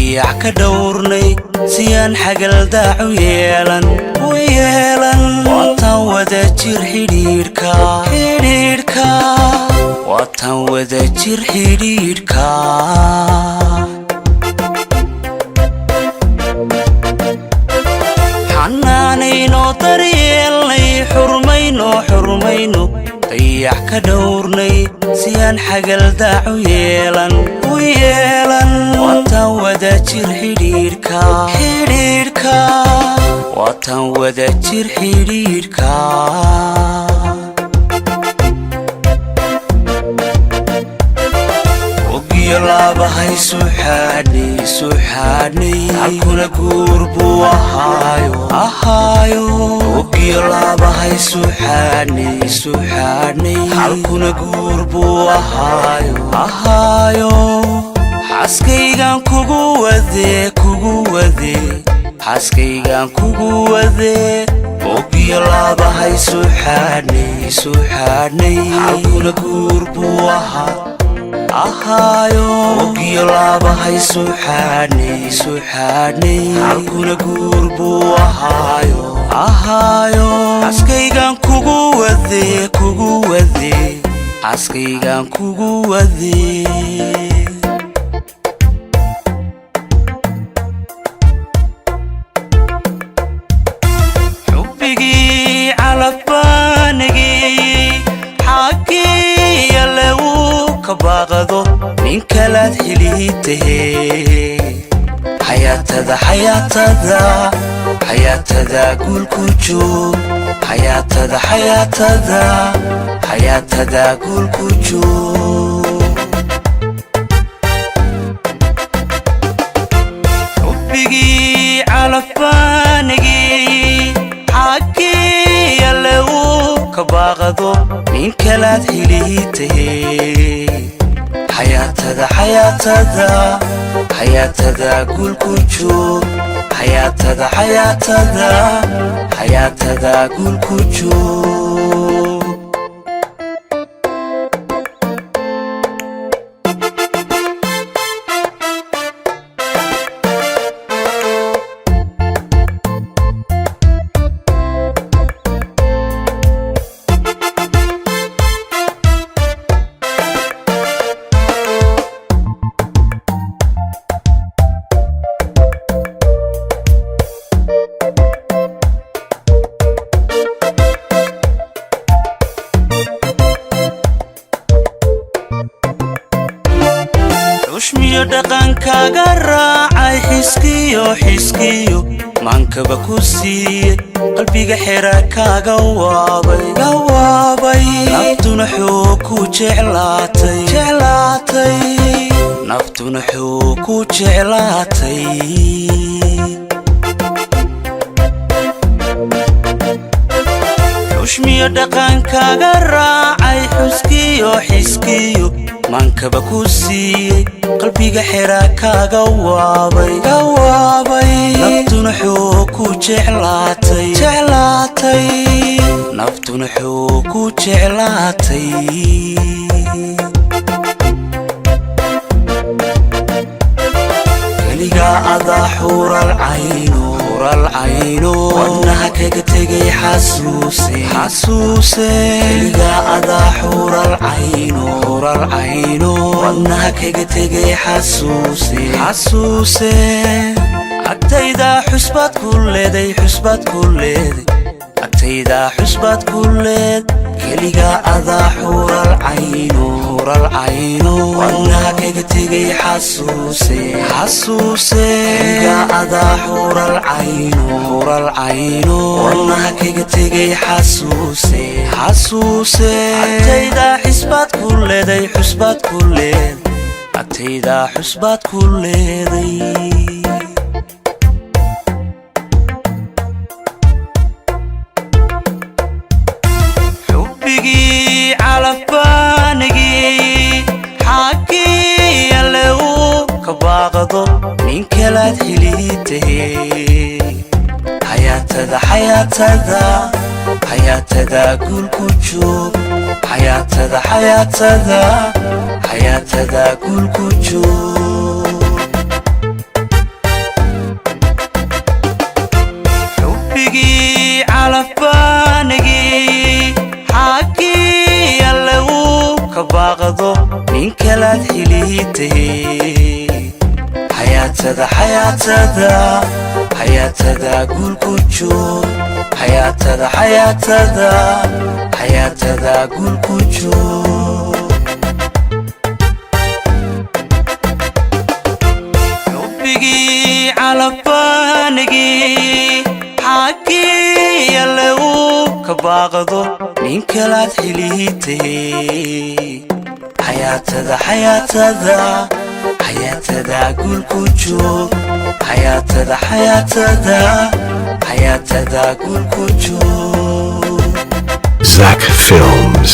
Dayac ka dhowrnay siyaan xagaldaacu yeelan u yeelan. Waataan wada jir xidhiidhka xidhiidhka, waataan wada jir xidhiidhka. Xanaanayno daryeelnay, xurmayno xurmayno, dayac ka dhowrnay siyaan xagaldaacu yeelan u yeelan. Waataan wada jir xidhiidhka xidhiidhka, waataan wada jir xidhiidhka. Ogiyo laabahay suxaadhnay suxaadhnay, halkuna guur buu ahaayo ahaayo. Ogiyo laabahay suxaadhnay suxaadhnay, halkuna guur buu ahaayo ahaayo. Xaaskaygaan kugu wadee kugu wadee, xaaskaygaan kugu wadee. Ogiyo laabahay suxaadhnay suxaadhnay, halkuna guur buu ahaa ahaayo. Ogiyo laabahay suxaadhnay suxaadhnay, halkuna guur buu ahaayo ahaayo. Xaaskaygaan kugu wadee kugu wadee, xaaskaygaan kugu wadee. Xubbigii calabbaanigii xaggii alle uu ka baaqado, nin kalaad xilii tahee. Xayaatada xayaatada xayaatada guul ku joog, xayaatada xayaatada xayaatada guul ku joog. Xubbigii calabbaanigii xaggii alle uu ka baaqado, nin kalaad xilii tahee. Xayaatada xayaatada xayaatada guul ku joog, xayaatada xayaatada xayaatada guul ku joog. Xushmiyo dhaqankaaga raacay, xiskiyo xiskiyo maankaba ku siiyey, qalbiga xera kaaga waabay ga waabay. Naftuna xoog ku jeclaatay jeclaatay, naftuna xoog ku jeclaatay. Xushmiyo dhaqankaaga raacay, xuskiyo xiskiyo maankaba ku siiyey, qalbiga xera kaaga waabay ga waabay. Naftuna xoog ku jeclaatay jeclaatay, naftuna xoog ku jeclaatay. Keligaa adaa xuural cayno xuural cayno, wadnaha kaga tegay xasuuse xasuuse. Keligaa adaa xuural cayno xuural cayno, wadnaha kaga tegay xasuuse xasuuse. Agtaydaa xusbaad ku leeday xusbaad ku leeday, agtaydaa xusbaad ku leed. Keligaa adaa xuural cayno xuural cayno, wadnaha kaga tegay xasuuse xasuuse. Keligaa adaa xuural cayno xuural cayno, wadnaha kaga tegay xasuuse xasuuse. Agtaydaa xisbaad ku leeday xusbaad ku leeday, agtaydaa xusbaad ku leeday. Xubbigii calabbaanigii xaggii alle uu ka baaqdo, nin kalaad xilii tahee. Xayaatada xayaatada xayaatada guul ku joog, xayaatada xayaatada xayaatada guul ku joog. Xubbigii calafbaanigii, xaggii Alle uu ka baaqdo, nin kalaad xiliitahe. Xayaatada, xayaatada, xayaatada guul ku joog. Xayaatada, xayaatada, xayaatada guul ku joog. Xubbigii calafbaanigii, xaggii Alle uu ka baaqdo, nin kalaad xiliitahe. Xayaatada, xayaatada, xayaatada guul ku joog. Xayaatada, xayaatada, xayaatada guul ku joog. Zach Films.